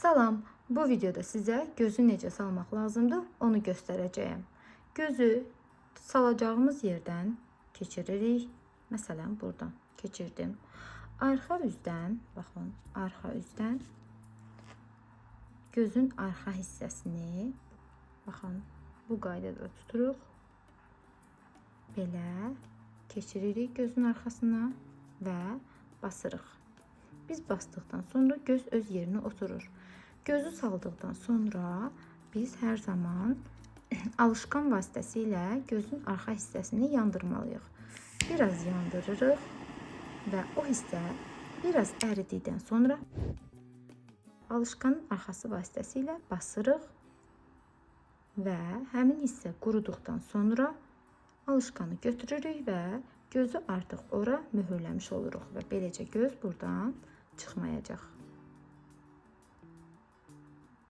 Salam, bu videoda sizə gözü necə salmaq lazımdır, onu göstərəcəyəm. Gözü salacağımız yerdən keçiririk. Məsələn, buradan keçirdim. Arxa üzdən, baxın, arxa üzdən gözün arxa hissəsini, baxın, bu qaydada tuturuq. Belə keçiririk gözün arxasına və basırıq. Biz basdıqdan sonra göz öz yerinə oturur. Gözü saldıqdan sonra biz hər zaman alışqan vasitəsilə gözün arxa hissəsini yandırmalıyıq. Biraz yandırırıq və o hissə biraz əridikdən sonra alışqanın arxası vasitəsilə basırıq və həmin hissə quruduqdan sonra alışqanı götürürük və gözü artıq ora möhürləmiş oluruq və beləcə göz buradan çıxmayacaq.